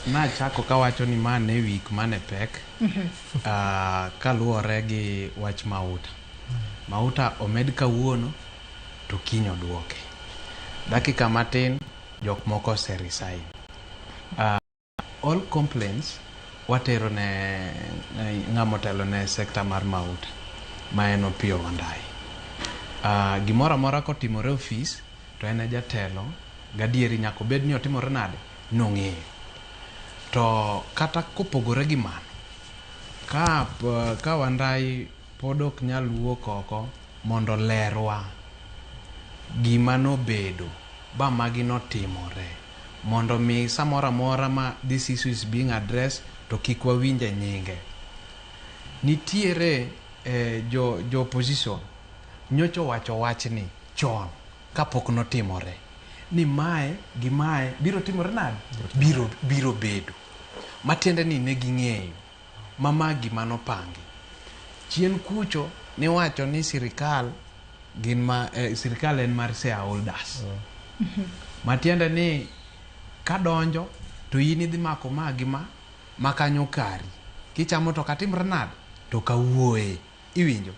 Nachako kawacho ni ma ne week mane pek kaluwore gi wach mauta. Mauta omed kawuono to kiny oduoke. Dakika matin jok moko ose resign. All complaints watero ne ng'ama otelo ne sector mar mauta ma en Opiyo Wandayi. Gimoro amora kotimore e ofis to en e jatelo gadieri nyaka obed ni otimore nade nong'eyo. To kata kopogore gi mano, ka Wandayi pod ok nyal wuok oko mondo olerwa gima nobedo ba magi notimore mondo mi samoro amora ma this issue is being addressed to kik wawinje nyinge. Nitiere jo opposition nyocha owacho wachni chon kapok notimore ni mae gi mae biro timore nade? Biro bedo. Matiende ni ne ging'eyo ma ma gima nopangi. Chien kucho niwacho ni sirikal gin ma sirikal en mar shareholders. Matiende ni kadonjo to in idhi mako ma gi ma makanyo kari. Kichamo to katimre nade? To kawuoye. Iwinjo?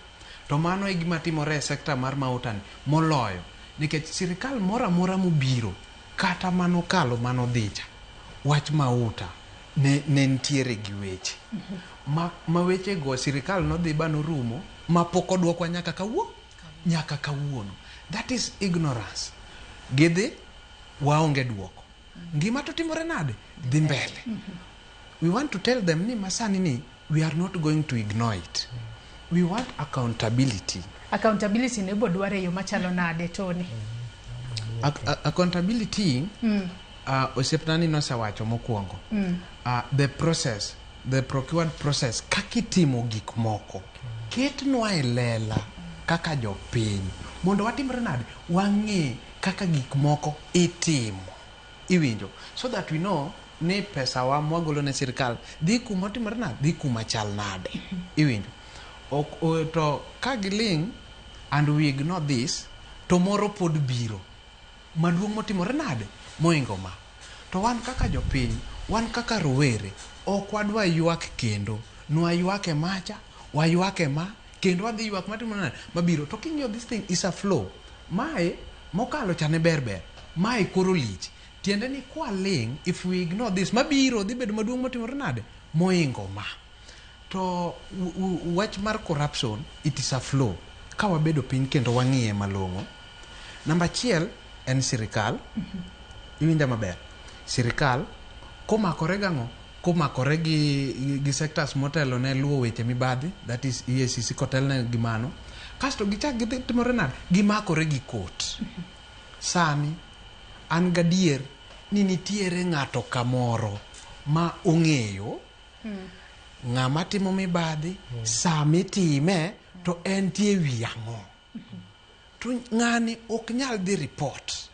To mano e gima timore e sector mar mauta ni moloyo. Nikech sirikal moro amora mobiro kata manokalo manodhi cha, wach mauta ne nitiere gi weche. Ma weche go sirikal nodhi ba norumo ma pok odwokwa nyaka kawuono. Nyaka kawuono. That is ignorance. Gidhi waonge duoko. Ngima to timore nade? Dhi mbele. We want to tell them ni masani ni we are not going to ignore it. We want accountability. Accountability ne ibo dwar e yo machalo nade, Tony? Accountability, osiepna ni nosewacho mokwongo. The process, the procured process, kaka itimo gik moko. Ketnwa e lela kaka jopiny mondo watimre nade? Wang'e kaka gik moko itimo. Iwinjo? So that we know ni pesa wa mwagolo ne sirikal dhi kuma otimore nade? Dhi kuma chal nade? Iwinjo? Ok, to ka giling' and we ignore this, to moro pod biro. Maduong' motimore nade? Moingo ma. To wan kaka jopiny, wan kaka rowere, ok wadwa ywak kendo. Nwaywak e macha, waywak e ma, kendo wadhi ywak matimore nade? Mabiro. To king'iyo this thing is a flow. Mae, mokalo cha ne ber ber. Mae koro lich. Tiende ni kwaling', if we ignore this, mabiro dhi bedo maduong' motimore nade? Moingo ma. To wach mar corruption, it is a flow. Ka wabedo piny kendo wang'iye malong'o. Namba achiel en sirikal. Iwinja maber? Sirikal komakore gang'o? Komakore gi sectors motelo ne luwo weche mibadhi, that is EACC kotelne gi mano. Kasto gichak gidhi timore nade? Gimakore gi court. Sani an gadier ni nitiere ng'ato kamoro ma ong'eyo ng'ama timo mibadhi samitime to entie wi ang'o. To ng'ani ok nyal dhi report.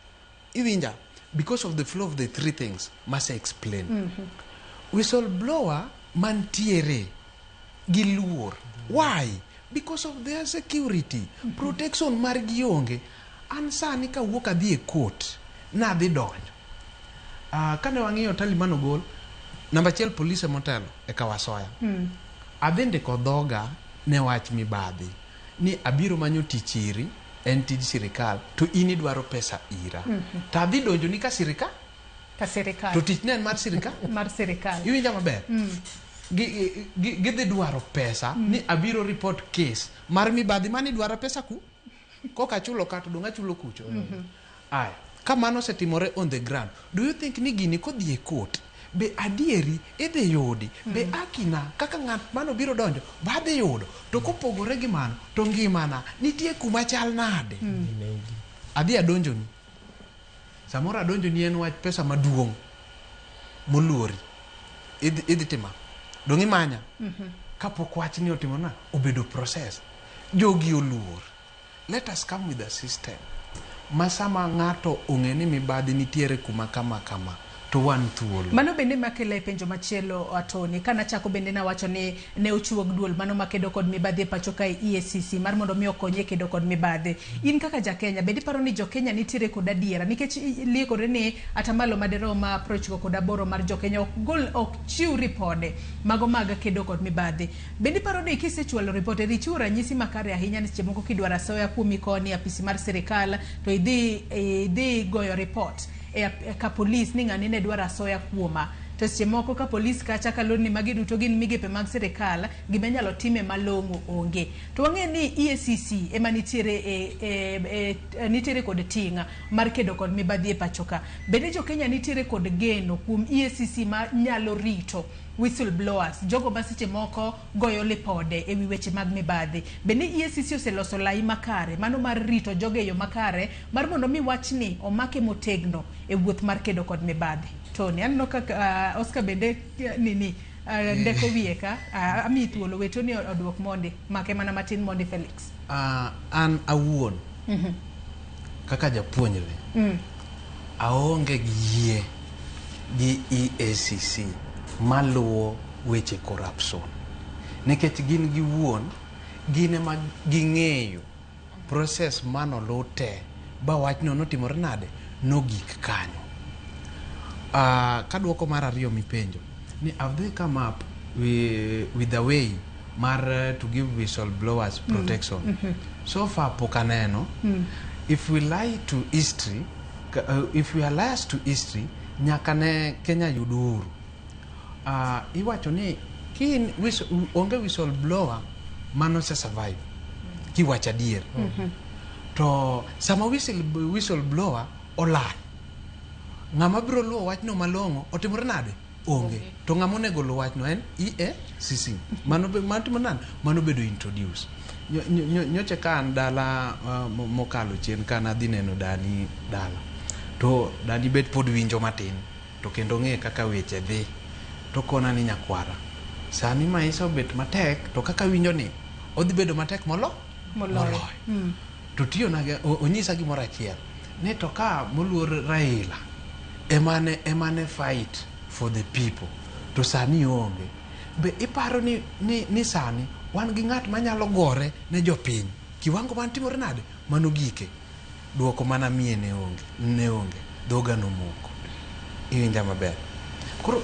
Iwinja? Because of the flow of the three things mase explain. Whistleblower mantiere gi luor. Why? Because of their security. Protection margi onge. An sani kawuok adhi e court, nadhi donjo. Kane wang'iyo tally manogol, namba achiel polise motelo e Kawasoya. Adhi ndiko dhoga ne wach mibadhi. Ni abiro manyo tich iri, en tij sirikal, to in idwaro pesa ira. To adhi donjo ni ka sirikal, Ka sirikal. to tich ne en mar sirikal. Mar sirikal. Iwinja maber? Gidhi dwaro pesa ni abiro report case mar mibadhi mani dwaro pesa ku koka achulo ka to dong' achulo kucho. Aya, ka mano osetimore on the ground, do you think ni gini kodhi e court, be adieri idhi yudi? Be akina kaka ng'at mano biro donjo, be adhi yudo? To kopogore gi mano, to ngimana nitie kuma chal nade? Adhi adonjoni. Samoro adonjoni en wach pesa maduong' moluori. Idhi timo ang'o? Dong' imanya? Kapok wachni otimore obedo process. Jogi oluor. Let us come with a system ma sama ng'ato ong'e ni mibadhi nitiere kuma kama kama, To wan thuolo. Mano bende makelo e penjo machielo, Tony. Ka nachako bende nawacho ni ne ochuog duol mano makedo kod mibadhi e pacho kae, EACC, mar mondo mi okonyi e kedo kod mibadhi. In kaka ja Kenya, bende iparo ni jo Kenya nitiere kod adiera? Nikech liekore ni atamalo madirom 98 mar jo Kenya ok gol, ok chiw ripode mago mag kedo kod mibadhi. Bende iparo ni kisechwalo ripot, eri chiwo ranyisi makare ahinya ni seche moko kidwaro asoya kuomi koni apisi mar sirikal, to idhi goyo ripot e ka polis ni ng'ani ne dwaro asoya kuoma, to seche moko ka polis kacha kaluwore ni magi duto gin migepe mag sirikal, gima inyalo time malong'o onge. To wang'e ni EACC ema nitiere nitiere kod ting' mar kedo kod mibadhi e pacho ka. Bende jo Kenya nitiere kod geno kuom EACC ma nyalo rito whistleblowers, jogo ma seche moko goyo lipode ewi weche mag mibadhi? Bende EACC oseloso lai makare mano mar rito jogo e yo makare mar mondo mi wachni omake motegno e wuoth mar kedo kod mibadhi? Tony, aneno kaka Oscar bende nini ndeko wiye ka. Amiyi thuolo, we Tony oduok mondi, make mana matin mondi, Felix. An awuon kaka japuonjre aonge gi yie gi EACC maluwo weche corruption, nikech gin giwuon gin ema ging'eyo process manoluw te ba wachno notimore nade nogik kanyo. Kaduoko mar ariyo mipenjo ni have they come up with a way mar to give whistleblowers protection, so far pok aneno. If we lie to history, if we are liars to history, nyaka ne Kenya yud uhuru, iwacho ni kin onge whistleblower manose survive. Kiwacho adier, to sama whistleblower olal, ng'ama biro luwo wachno malong'o otimore nade? Onge. To ng'ama onego luw wachno en EACC. Mano mano timo nade? Mano bedo introduce. Nyocha ka an dala, mokalo chien ka nadhi neno dani dala, to dani bet pod winjo matin to kendo ng'e kaka weche dhi, to kona ni nyakwara sani maisha obet matek, to kaka winjo ni odhi bedo matek moloyo. To tiyona onyisa gimoro achiel ni to ka moluor Raila emane fight for the people, to sani onge. Be iparo ni sani wan gi ng'at manyalo gore ne jopiny kiwango man timore nade? Mano gike duoko mana miye ne onge, ne onge dhoga nomoko. Iwinja maber? Koro